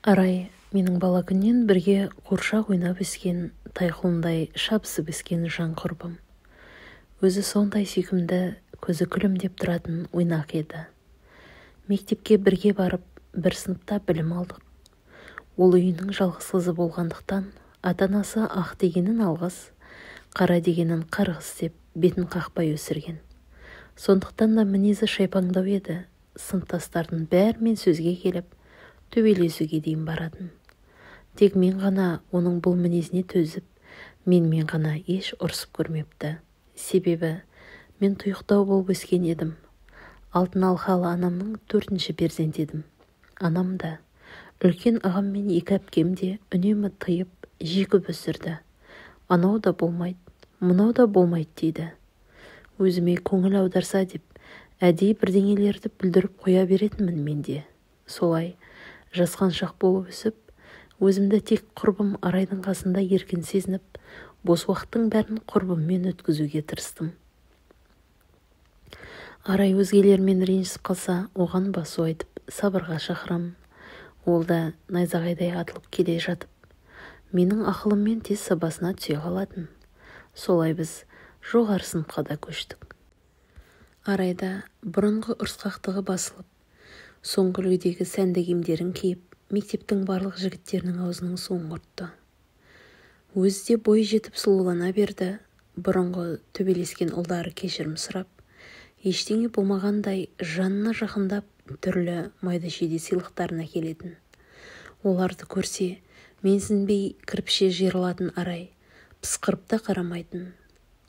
Арай менің бала күннен бірге қуыршақ ойнап өскен, тай-құлындай шабысып өскен жан құрбым. Өзі сондай сүйкімді, көзі күлімдеп тұратын ойнақ еді. Мектепке бірге барып, бір сыныпта білім алдық. Ол үйінің жалғыз қызы болғандықтан, ата-анасы ақ дегенін алғыс, қара дегенін қарғыс деп бетін қақпай өсірген. Сондықтан да мінезі шайпаңдау еді. Сыныптастардың бәрімен сөзге келіп, төбелесуге дейін баратын. Тек мен ғана оның бұл мінезіне төзіп, менімен ғана еш ұрсып көрмепті. Себебі мен тұйықтау болып өскен едім. Алтын алқалы анамның төртінші перзенті едім. Анам да, үлкен ағам мен екі әпкем де үнемі тыйып, жекіп өсірді. Анау да болмайды, мынау да болмайды дейді. Өзіме көңіл аударса деп, әдейі бірдеңелерді бүлдіріп қоя беретінмін мен де. Солай жасқаншақ болып өсіп, өзімді тек құрбым Арайдың қасында еркін сезініп, бос уақыттың бәрін құрбыммен өткізуге тырыстым. Арай өзгелермен ренжісіп қалса, оған басу айтып, сабырға шақырамын. Ол да найзағайдай атылып келе жатып, менің ақылыммен тез сабасына түсе қалатын. Солай біз жоғары сыныпқа да көштік. Арайда бұрынғы ұрысқақтығы басылып, соңғы үлгідегі сәнді киімдерін киіп, мектептің барлық жігіттерінің аузының суын құртты. Өзі де бой жетіп сұлулана берді. Бұрынғы төбелескен ұлдары кешірім сұрап, ештеңе болмағандай жанына жақындап, түрлі майда-шүйде сыйлықтарын әкелетін. Оларды көрсе, менсінбей кірпіше жиырылатын Арай пысқырып та қарамайтын.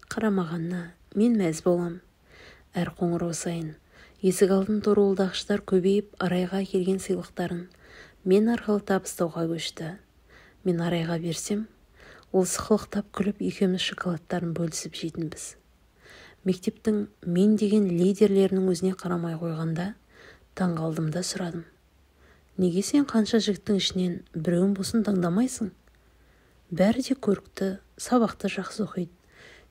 Қарамағанына мен мәз болам. Әр қоңырау сайын есік алдын торуылдағыштар көбейіп, Арайға әкелген сыйлықтарын мен арқылы табыстауға көшті. Мен Арайға берсем, ол сықылықтап күліп, екеуміз шоколадтарын бөлісіп жейтінбіз. Мектептің мен деген лидерлерінің өзіне қарамай қойғанда, таңғалдым да сұрадым. Неге сен қанша жігіттің ішінен біреуін болсын таңдамайсың? Бәрі де көрікті, сабақты жақсы оқиды,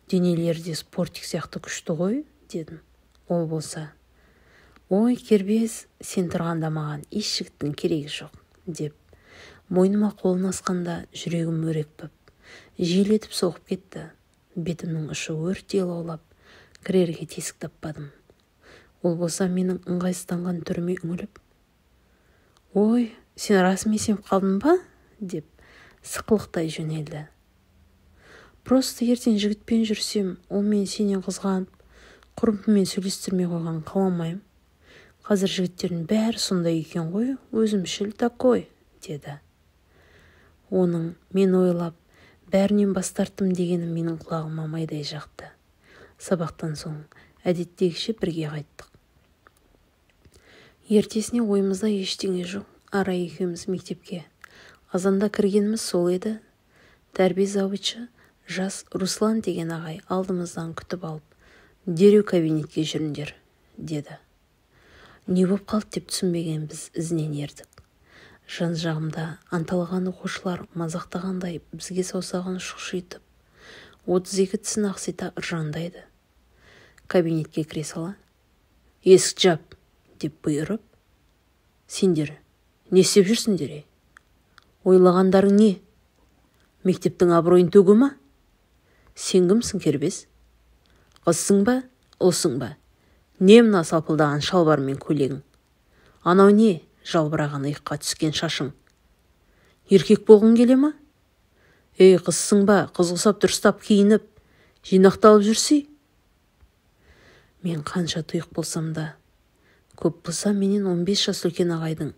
денелері де спортик сияқты күшті ғой, дедім. Ол болса, ой, кербез, сен тұрғанда маған еш жігіттің керегі жоқ, деп мойныма қолын асқанда жүрегім өрекпіп, желетіп соғып кетті. Бетімнің ұшы өрттей лаулап, кірерге тесік таппадым. Ол болса менің ыңғайсызданған түріме үңіліп, ой, сен расымен сеніп қалдың ба, деп сықылықтай жөнелді. Просто ертең жігітпен жүрсем, ол мені сенен қызғанып, құрбыммен сөйлестірмей қойғанын қаламаймын. Қазір жігіттердің бәрі сондай екен ғой, өзімшіл такой, деді. Оның мен ойлап, бәрінен бас тарттым дегені менің құлағыма майдай жақты. Сабақтан соң әдеттегіше бірге қайттық. Ертесіне ойымызда ештеңе жоқ. Арай екеуміз мектепке азанда кіргеніміз сол еді. Тәрбие завучы жас Руслан деген ағай алдымыздан күтіп алып, дереу кабинетке жүріңдер, деді. Не боп қалды деп түсінбеген біз ізінен ердік. Жан-жағымда анталаған оқушылар мазақтағандай бізге саусағын шұқшитып, 32 тісін ақсита ыржаңдайды. Кабинетке кіре сала, есік жап, деп бұйырып, сендер не істеп жүрсіңдер, ей? Ойлағандарың не? Мектептің абыройын төгу ма? Сен кімсің, кербез? Қызсың ба, ұлсың ба? Не мына салпылдаған шалбар мен көйлегің? Анау не, жалбыраған иыққа түскен шашың? Еркек болғың келе ма? Ей, қызсың ба, қыз құсап дұрыстап киініп, жинақталып жүрсей? Мен қанша тұйық болсам да, көп болса менен 15 жас үлкен ағайдың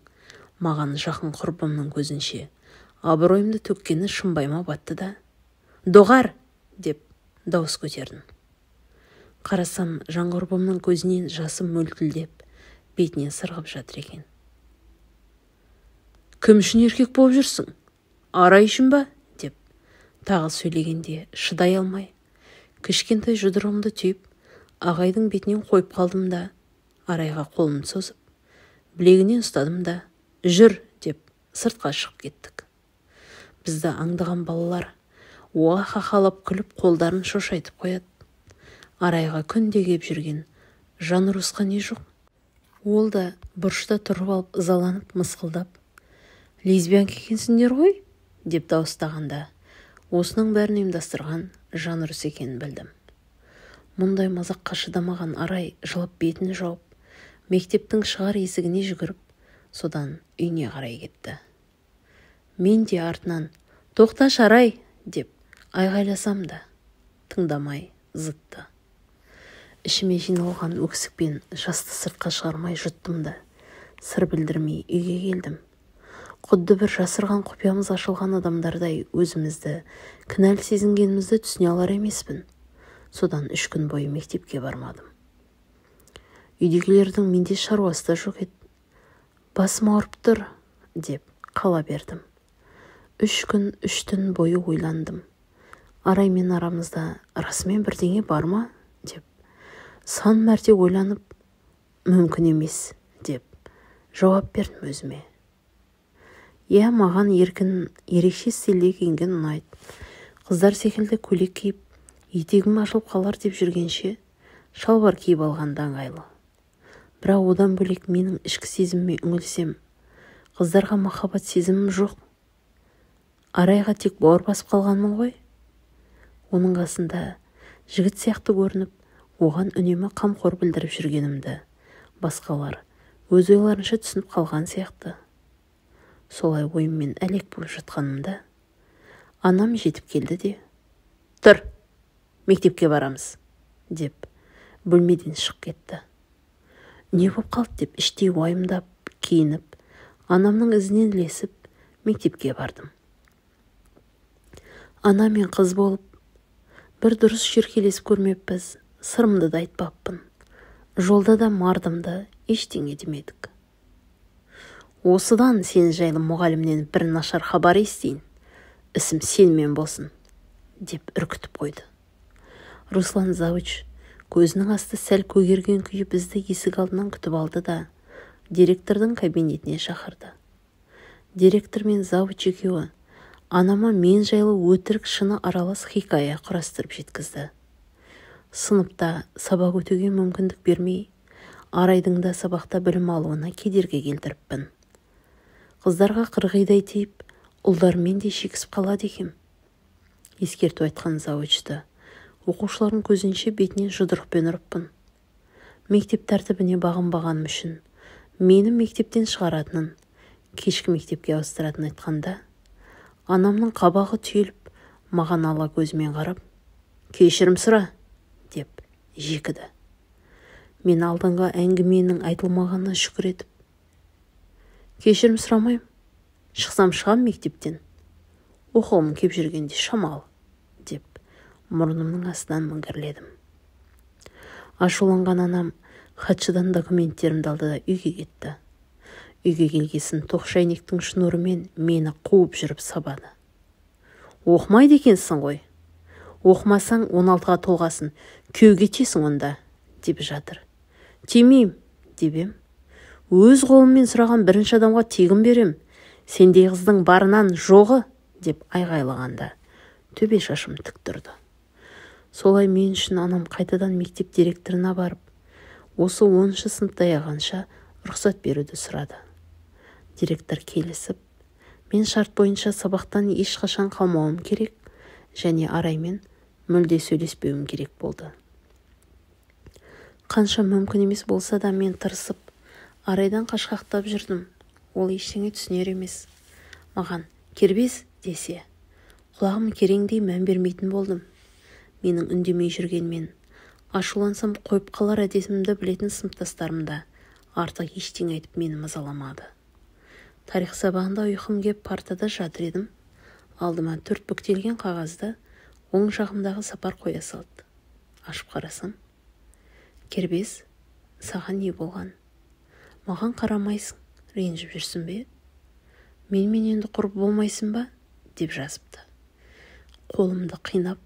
маған жақын құрбымның көзінше абыройымды төккені шымбайыма батты да, доғар, деп дауыс көтердім. Қарасам, жан құрбымның көзінен жасы мөлтілдеп, бетінен сырғып жатыр екен. Кім үшін еркек болып жүрсің? Арай үшін ба? Деп тағы сөйлегенде шыдай алмай, кішкентай жұдырығымды түйіп, ағайдың бетінен қойып қалдым да, Арайға қолымды созып, білегінен ұстадым да, жүр, деп сыртқа шығып кеттік. Бізді аңдыған балалар уа-хахалап күліп, қолдарын шошайтып қояды. Арайға күнде кеп жүрген жан ұрысқа не жоқ. Ол да бұрышта тұрып алып ызаланып мысқылдап, Лесбиянка екенсіңдер ғой, деп дауыстағанда, осының бәрін ұйымдастырған Жанрус екенін білдім. Мұндай мазаққа шыдамаған Арай жылап бетін жауып, мектептің шығар есігіне жүгіріп, содан үйіне қарай кетті. Мен де артынан «Тоқташы, Арай!» деп айғайласам да, тыңдамай зытты. Ішіме жиналған өксік пен жасты сыртқа шығармай жұттым да, сыр білдірмей үйге келдім. Құдды бір жасырған құпиямыз ашылған адамдардай өзімізді кінәлі сезінгенімізді түсіне алар емеспін. Содан 3 күн бойы мектепке бармадым. Үйдегілердің менде шаруасы да жоқ еді. Басым ауырып тұр, деп қала бердім. 3 күн, 3 түн бойы ойландым. Араймен арамызда расымен бірдеңе бар ма, деп. Сан мәрте ойланып, мүмкін емес, деп жауап бердім өзіме. Иә, маған еркін, ерекше стильде киінген ұнайды. Қыздар секілді көйлек киіп, етегім ашылып қалар деп жүргенше, шалбар киіп алған да ыңғайлы. Бірақ одан бөлек менің ішкі сезіміме үңілсем, қыздарға махаббат сезімім жоқ. Арайға тек бауыр басып қалғанмын ғой. Оның қасында жігіт сияқты көрініп, оған үнемі қамқор білдіріп жүргенімді басқалар өз ойларынша түсініп қалған сияқты. Солай ойыммен әлек болып жатқанымда анам жетіп келді де, «Тұр, мектепке барамыз», деп бөлмеден шығып кетті. Не боп қалды деп іштей уайымдап, киініп, анамның ізінен ілесіп мектепке бардым. Ана мен қыз болып бір дұрыс шүйіркелесіп көрмеппіз, сырымды да айтпаппын. Жолда да мардымды ештеңе демедік. Осыдан сен жайлы мұғалімнен бір нашар хабар естейін, ісім сенімен болсын, деп үркітіп қойды. Руслан завуч көзінің асты сәл көгерген күйі бізді есік алдынан күтіп алды да, директордың кабинетіне шақырды. Директор мен завуч екеуі анама мен жайлы өтірік шыны аралас хикая құрастырып жеткізді. Сыныпта сабақ өтуге мүмкіндік бермей, Арайдың да сабақта білім алуына кедергі келтіріппін. Қыздарға қырғидай тиіп, ұлдармен де шекісіп қалады екем. Ескерту айтқан завучты оқушылардың көзінше бетінен жұдырықпен ұрыппын. Мектеп тәртібіне бағынбағаным үшін мені мектептен шығаратынын, кешкі мектепке ауыстыратынын айтқанда, анамның қабағы түйіліп, маған ала көзімен қарап, «Кешірім сұра», деп жекіді. Мен алдыңғы әңгіменің айтылмағанына шүкір етіп, «Кешірім сұрамаймын, шықсам шығам мектептен, оқығым кеп жүргенде шамалы», деп мұрнымның астынан міңгірледім. Ашуланған анам хатшыдан документтерімді алды да үйге кетті. Үйге келгесін тоқ шәйнектің шнурымен мені қуып жүріп сабады. «Оқымайды екенсің ғой. Оқымасаң 16-ға толғасын, күйеуге тиесің онда», деп жатыр. «Тимеймін», деп ем. «Өз қолыммен сұраған бірінші адамға тегін берем, сендей қыздың барынан жоғы», деп айғайлағанда төбе шашым тік тұрды. Солай мен үшін анам қайтадан мектеп директорына барып, осы 10-шы сыныпты аяғанша рұқсат беруді сұрады. Директор келісіп, мен шарт бойынша сабақтан ешқашан қалмауым керек және Араймен мүлде сөйлеспеуім керек болды. Қанша мүмкін емес болса да мен тырысып, Арайдан қашқақтап жүрдім. Ол ештеңе түсінер емес. Маған «кербез» десе, құлағым кереңдей мән бермейтін болдым. Менің үндемей жүргенмен, ашулансам қойып қалар әдетімді білетін сыныптастарым да артық ештеңе айтып мені мазаламады. Тарих сабағында ұйқым кеп партада жатыр едім. Алдыма 4 бүктелген қағазды оң жағымдағы Сапар қоя салды. Ашып қарасам, «Кербез, саған не болған? Маған қарамайсың, ренжіп жүрсің бе? Менімен енді құрып болмайсың ба?» деп жазыпты. Қолымды қинап,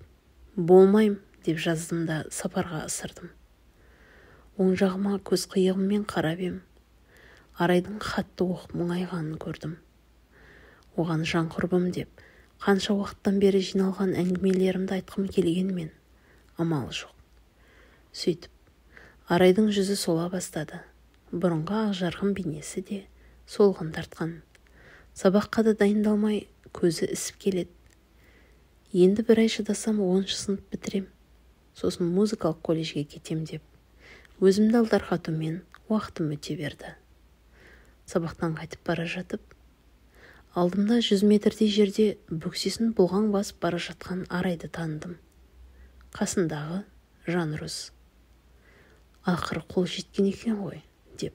«Болмайым», деп жаздым да Сапарға ысырдым. Оң жағыма көз қиығыммен қарап ем, Арайдың хатты оқып мұңайғанын көрдім. Оған жан құрбым деп, қанша уақыттан бері жиналған әңгімелерімді айтқым келгенмен, амал жоқ. Сөйтіп, Арайдың жүзі сола бастады. Бұрынғы ақжарқын бейнесі де солғын тартқан. Сабаққа да дайындалмай, көзі ісіп келеді. Енді бір ай шыдасам, 10 сынып бітірем. Сосын музыкалық колледжге кетем деп өзімді алдарқатумен уақытым өте берді. Сабақтан қайтып бара жатып, алдымда 100 метрдей жерде бөксесін бұлғаң басып бара жатқан Арайды таныдым. Қасындағы Жанрус. Ақыры қол жеткен екен ғой, деп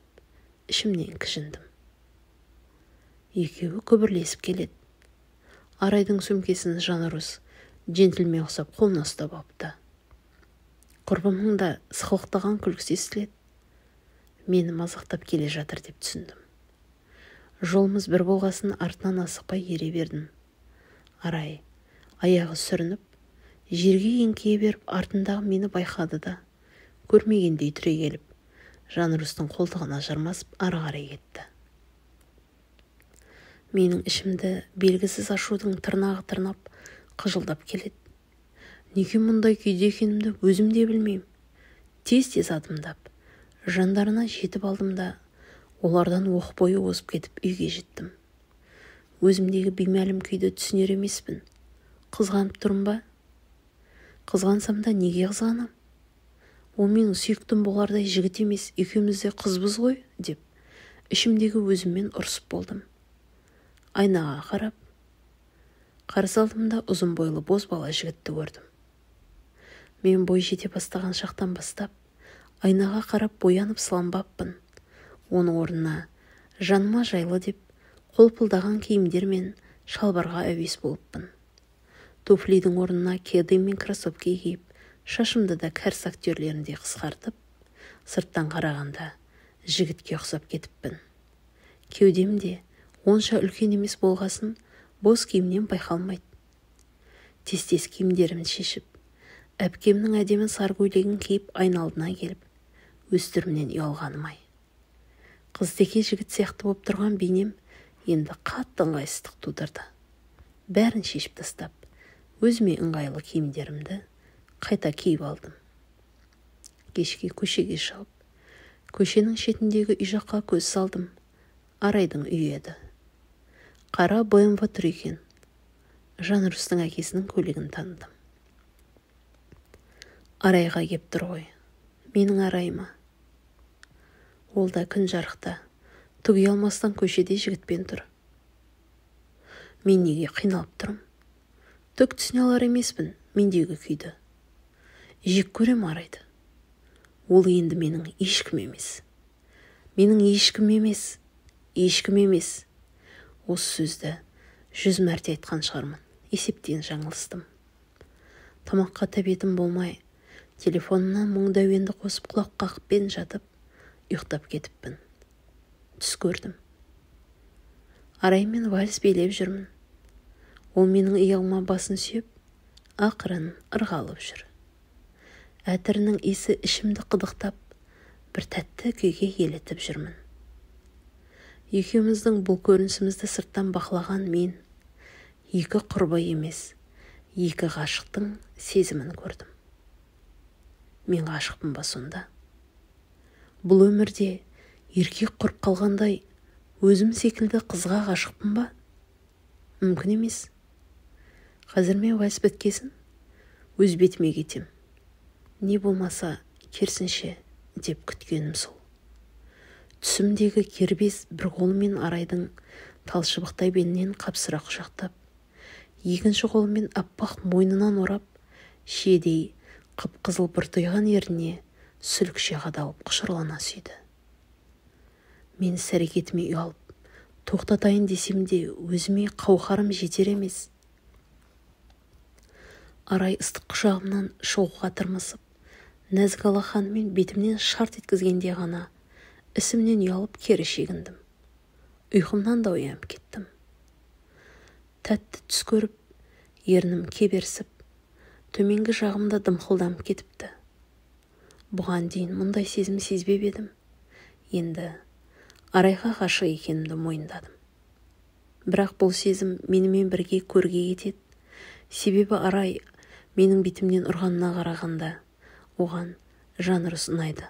ішімнен кіжіндім. Екеуі күбірлесіп келеді. Арайдың сөмкесін Жанрус джентльмен ұқсап қолына ұстап алыпты. Құрбымның да сықылықтаған күлкісі естіледі. Мені мазақтап келе жатыр деп түсіндім. Жолымыз бір болғасын артынан асықпай ере бердім. Арай аяғы сүрініп, жерге еңкейе беріп, артындағы мені байқады да, көрмегендей түрегеліп, Жанрустың қолтығына жармасып ары қарай кетті. Менің ішімді белгісіз ашудың тырнағы тырнап, қыжылдап келеді. Неге мұндай күйде екенімді өзім де білмеймін. Тез-тез адымдап, жандарына жетіп алдым да, олардан оқ бойы озып кетіп үйге жеттім. Өзімдегі беймәлім күйді түсінер емеспін. Қызғанып тұрмын ба? Қызғансам да неге қызғанам? Ол менің сүйіктім болардай жігіт емес, екеуміз де қызбыз ғой, деп ішімдегі өзіммен ұрысып болдым. Айнаға қарап, қарсы алдымда ұзын бойлы бозбала жігітті көрдім. Мен бой жете бастаған шақтан бастап, айнаға қарап боянып сыланбаппын. Оның орнына жаныма жайлы деп қолпылдаған киімдер мен шалбарға әуес болыппын. Туфлидің орнына кеды мен кроссовки киіп, шашымды да кәріс актерлеріндей қысқартып, сырттан қарағанда жігітке ұқсап кетіппін. Кеудем де онша үлкен емес болғасын, бос киімнен байқалмайды. Тез-тез киімдерімді шешіп, әпкемнің әдемі сары көйлегін киіп айна алдына келіп, өз түрімнен ұялғаным-ай. Қызтеке жігіт сияқты болып тұрған бейнем енді қатты ыңғайсыздық тудырды. Бәрін шешіп тастап, өзіме ыңғайлы киімдерімді қайта киіп алдым. Кешке көшеге шығып, көшенің шетіндегі үй жаққа көз салдым. Арайдың үйі еді. Қара БМВ тұр екен. Жанрустың әкесінің көлігін таныдым. Арайға кеп тұр ғой. Менің Арайыма. Ол да күн жарықта, түк ұялмастан көшеде жігітпен тұр. Мен неге қиналып тұрмын? Түк түсіне алар емеспін мендегі күйді. Жек көрем Арайды. Ол енді менің ешкім емес. Менің ешкім емес, ешкім емес. Осы сөзді 100 мәрте айтқан шығармын. Есептен жаңылыстым. Тамаққа тәбетім болмай, телефонымнан мұңды әуенді қосып құлақ қақпен жатып, ұйықтап кетіппін. Түс көрдім. Араймен вальс билеп жүрмін. Ол менің иығыма басын сүйеп, ақырын ырғалып жүр. Әтірінің иісі ішімді қыдықтап, бір тәтті күйге елітіп жүрмін. Екеуміздің бұл көрінісімізді сырттан бақылаған мен, екі құрбы емес, екі ғашықтың сезімін көрдім. Мен ғашықпын ба сонда? Бұл өмірде еркек құрып қалғандай өзім секілді қызға ғашықпын ба? Мүмкін емес. Қазір мен вальс біткесін өз бетіме кетем. Не болмаса керісінше деп күткенім сол. Түсімдегі кербез бір қолымен Арайдың талшыбықтай белінен қапсыра құшақтап, екінші қолымен аппақ мойнынан орап, шиедей қып-қызыл бұртиған ерніне сүлікше қадалып құшырлана сүйді. Мен іс әрекетіме ұялып, тоқтатайын десем де өзіме қауқарым жетер емес. Арай ыстық құшағымнан шығуға тырмысып, нәзік алақанымен бетімнен шарт еткізгенде ғана ісімнен ұялып кері шегіндім. Ұйқымнан да оянып кеттім. Тәтті түс көріп, ернім кеберсіп, төменгі жағымда дымқылданып кетіпті. Бұған дейін мұндай сезім сезбеп едім. Енді Арайға ғашық екенімді мойындадым. Бірақ бұл сезім менімен бірге көрге кетеді. Себебі Арай менің бетімнен ұрғанына қарағанда оған Жанрус ұнайды.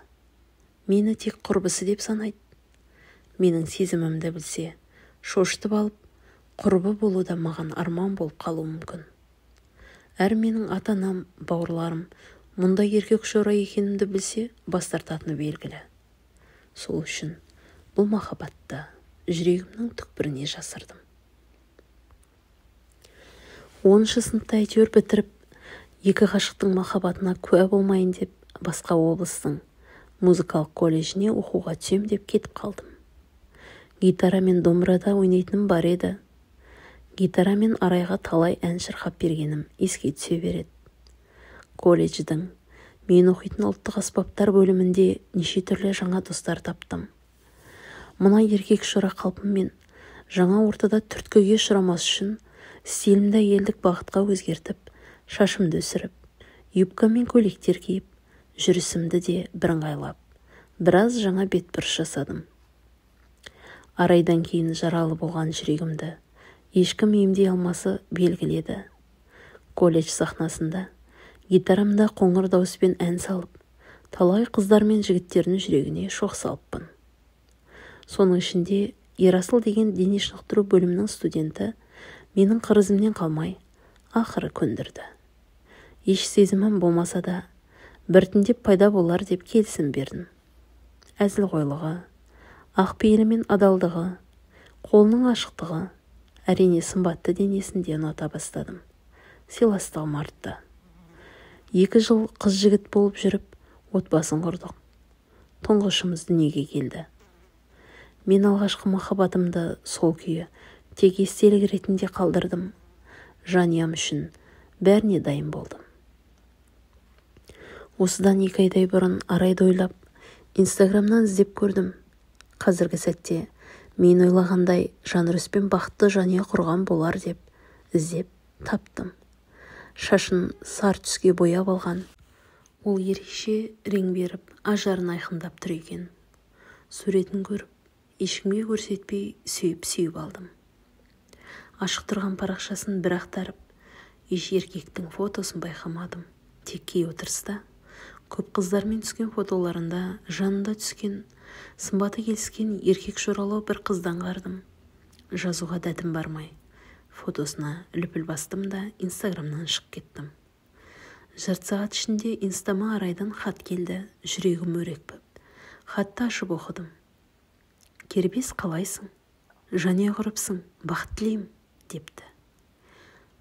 Мені тек құрбысы деп санайды. Менің сезімімді білсе, шошытып алып, Құрбы болу да маған арман болып қалуы мүмкін. Әрі менің ата-анам, бауырларым мұндай еркекшора екенімді білсе, бас тартатыны белгілі. Сол үшін бұл махаббатты жүрегімнің түкпіріне жасырдым. 10-шы сыныпта әйтеуір бітіріп, екі ғашықтың махаббатына куә болмайын деп, басқа облыстың музыкалық колледжіне оқуға түсем деп кетіп қалдым. Гитара мен домбырада ойнайтыным бар еді. Гитарамен Арайға талай ән шырқап бергенім еске түсе береді. Колледждің мен оқитын ұлттық аспаптар бөлімінде неше түрлі жаңа достар таптым. Мына еркекшора қалпыммен жаңа ортада түрткіге ұшырамас үшін стилімді әйелдік бағытқа өзгертіп, шашымды өсіріп, юбка мен көйлектер киіп, жүрісімді де бірыңғайлап, біраз жаңа бетбұрыс жасадым. Арайдан кейін жаралы болған жүрегімді ешкім емдей алмасы белгілі еді. Колледж сахнасында гитарамда қоңыр дауыспен ән салып, талай қыздар мен жігіттердің жүрегіне шоқ салыппын. Соның ішінде Ерасыл деген дене шынықтыру бөлімінің студенті менің қырызымнен қалмай, ақыры көндірді. Еш сезімім болмаса да, біртіндеп пайда болар деп келісім бердім. Әзілқойлығы, ақ пейілі мен адалдығы, қолының ашықтығы, әрине сымбатты денесін де ұната бастадым. Сыйластығым артты. 2 жыл қыз жігіт болып жүріп, отбасын құрдық. Тұңғышымыз дүниеге келді. Мен алғашқы махаббатымды сол күйі тек естелік ретінде қалдырдым. Жанұям үшін бәріне дайын болдым. Осыдан 2 айдай бұрын Арайды ойлап, Инстаграмнан іздеп көрдім. Қазіргі сәтте мен ойлағандай Жанрүспен бақытты жанұя құрған болар деп іздеп таптым. Шашын сар түске бояп алған. Ол ерекше рең беріп, ажарын айқындап тұр екен. Суретін көріп, ешкімге көрсетпей сүйіп-сүйіп алдым. Ашық тұрған парақшасын бір ақтарып, еш еркектің фотосын байқамадым. Тек кей отырыста көп қыздармен түскен фотоларында жанында түскен, сымбаты келіскен еркек жоралау бір қыздан қардым. Жазуға дәтім бармай, фотосына лүпіл бастым да Инстаграмнан шығып кеттім. Жарты сағат ішінде инстама Арайдан хат келді, жүрегім өрекпіп. Хатты ашып оқыдым. Кербез, қалайсың? Жанұя құрыпсың, бақыт тілеймін, депті.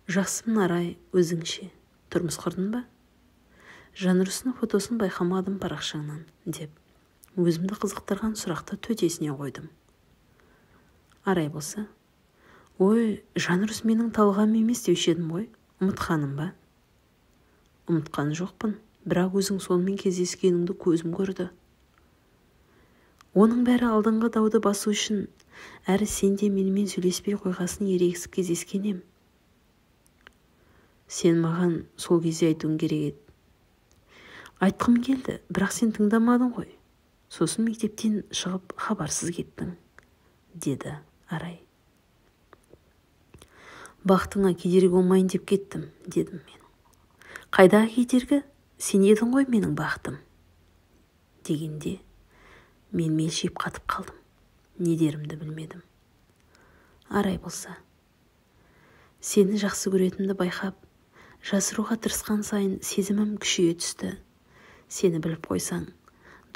Жақсымын, Арай, өзіңше. Тұрмыс құрдың ба? Жанрүстің фотосын байқамадым парақшаңнан, деп өзімді қызықтырған сұрақты төтесіне қойдым. Арай болса, ой, Жанрүс менің талғамым емес деуші едім ғой, ұмытқаным ба? Ұмытқан жоқпын, бірақ өзің сонымен кездескеніңді көзім көрді. Оның бәрі алдыңғы дауды басу үшін, әрі сен де менімен сөйлеспей қойғасын ерегісіп кездескен ем. Сен маған сол кезде айтуың керек еді. Айтқым келді, бірақ сен тыңдамадың ғой. Сосын мектептен шығып хабарсыз кеттің, деді Арай. Бақытыңа кедергі болмайын деп кеттім, дедім мен. Қайдағы кедергі? Сен едің ғой менің бақытым, дегенде мен мелшиіп қатып қалдым. Не дерімді білмедім. Арай болса, сені жақсы көретінімді байқап, жасыруға тырысқан сайын сезімім күшейе түсті. Сені біліп қойсаң,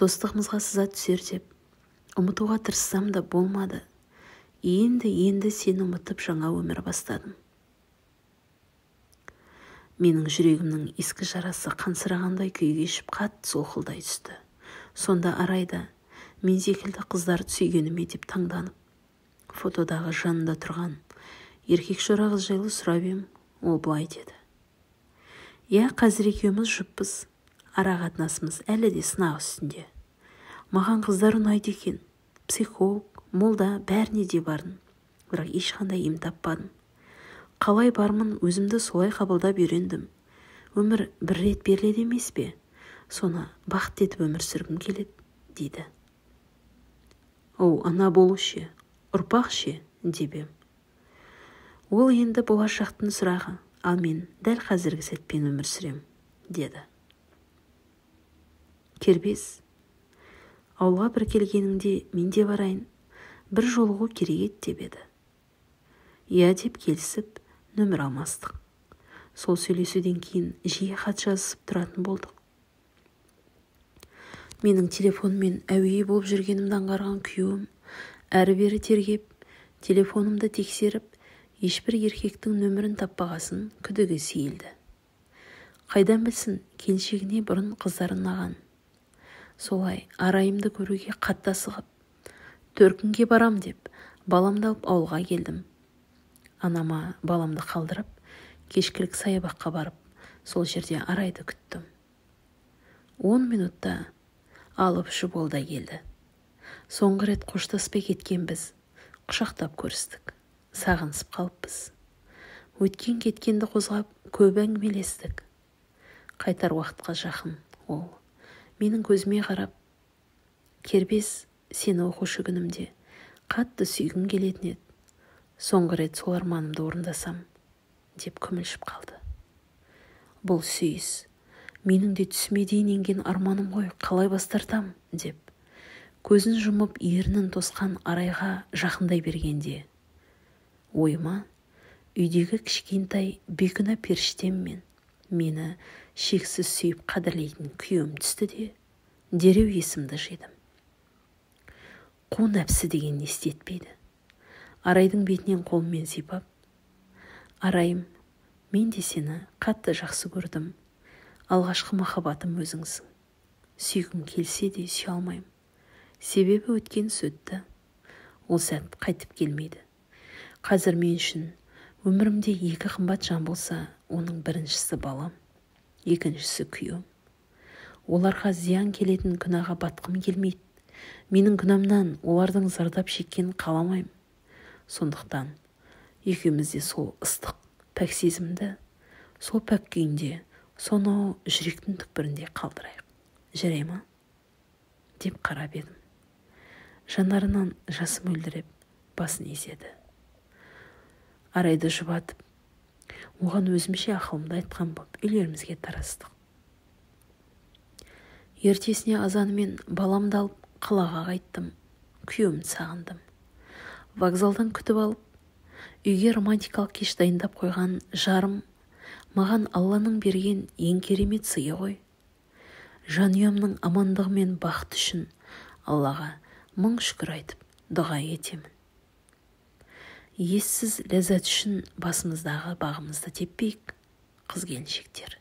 достығымызға сызат түсер деп, ұмытуға тырыссам да болмады. Енді сені ұмытып жаңа өмір бастадым. Менің жүрегімнің ескі жарасы қансырағандай күй кешіп қатты солқылдай түсті. Сонда Арай да мен секілді қыздарды сүйгеніме деп таңданып, фотодағы жанында тұрған еркек шора қыз жайлы сұрап ем, ол былай деді. Иә, қазір екеуміз жұппыз. Ара қатынасымыз әлі де сынақ үстінде. Маған қыздар ұнайды екен. Психолог, молда, бәріне де бардым. Бірақ ешқандай ем таппадым. Қалай бармын, өзімді солай қабылдап үйрендім. Өмір бір рет беріледі емес пе? Соны бақытты етіп өмір сүргім келеді, дейді. Оу, ана болу ше, ұрпақ ше, деп ем. Ол енді болашақтың сұрағы, ал мен дәл қазіргі сәтпен өмір сүрем, деді. Кербез, ауылға бір келгеніңде мен де барайын, бір жолығу керек еді деп еді. Иә деп келісіп, нөмір алмастық. Сол сөйлесуден кейін жиі хат жазысып тұратын болдық. Менің телефонмен әуе болып жүргенімді аңғарған күйеуім әрі-бері тергеп, телефонымды тексеріп, ешбір еркектің нөмірін таппағасын күдігі сейілді. Қайдан білсін, келіншегіне бұрын қыздар ұнаған. Солай Арайымды көруге қатты асығып, төркінге барам деп баламды алып ауылға келдім. Анама баламды қалдырып, кешкілік саябаққа барып, сол жерде Арайды күттім. 10 минутта алып ұшып ол да келді. Соңғы рет қоштаспай кеткен біз құшақтап көрістік, сағынысып қалыппыз. Өткен кеткенді қозғап көп әңгімелестік. Қайтар уақытқа жақын ол менің көзіме қарап, кербез сені оқушы күнімде қатты сүйгім келетін еді. Соңғы рет сол арманымды орындасам деп күмілжіп қалды. Бұл сүйіс менің де түсіме дейін енген арманым ғой, қалай бас тартам деп көзін жұмып ернін тосқан Арайға жақындай бергенде ойыма үйдегі кішкентай бейкүнә періштем мен мені шексіз сүйіп қадірлейтін күйеуім түсті де, дереу есімді жидым. Қу нәпсі деген не істетпейді. Арайдың бетінен қолыммен сипап, Арайым, мен де сені қатты жақсы көрдім. Алғашқы махаббатым өзіңсің. Сүйгім келсе де сүйе алмаймын. Себебі өткен өтті. Ол сәт қайтып келмейді. Қазір мен үшін өмірімде екі қымбат жан болса, оның біріншісі балам, екіншісі күйеуім. Оларға зиян келетін күнәға батқым келмейді. Менің күнәмнан олардың зардап шеккенін қаламаймын. Сондықтан екеуміз де сол ыстық пәк сезімді, сол пәк күйінде, сонау жүректің түкпірінде қалдырайық. Жарай ма? Деп қарап едім. Жанарынан жасы мөлдіреп, басын изеді. Арайды жұбатып, оған өзімше ақылымды айтқан боп, үйлерімізге тарастық. Ертесіне азанымен баламды алып қалаға қайттым, күйеуімді сағындым. Вокзалдан күтіп алып, үйге романтикалық кеш дайындап қойған жарым маған Алланың берген ең керемет сыйы ғой. Жанұямның амандығы мен бақыты үшін Аллаға мың шүкір айтып, дұға етемін. Ессіз ләззат үшін басымыздағы бағымызды теппейік, қыз келіншектер.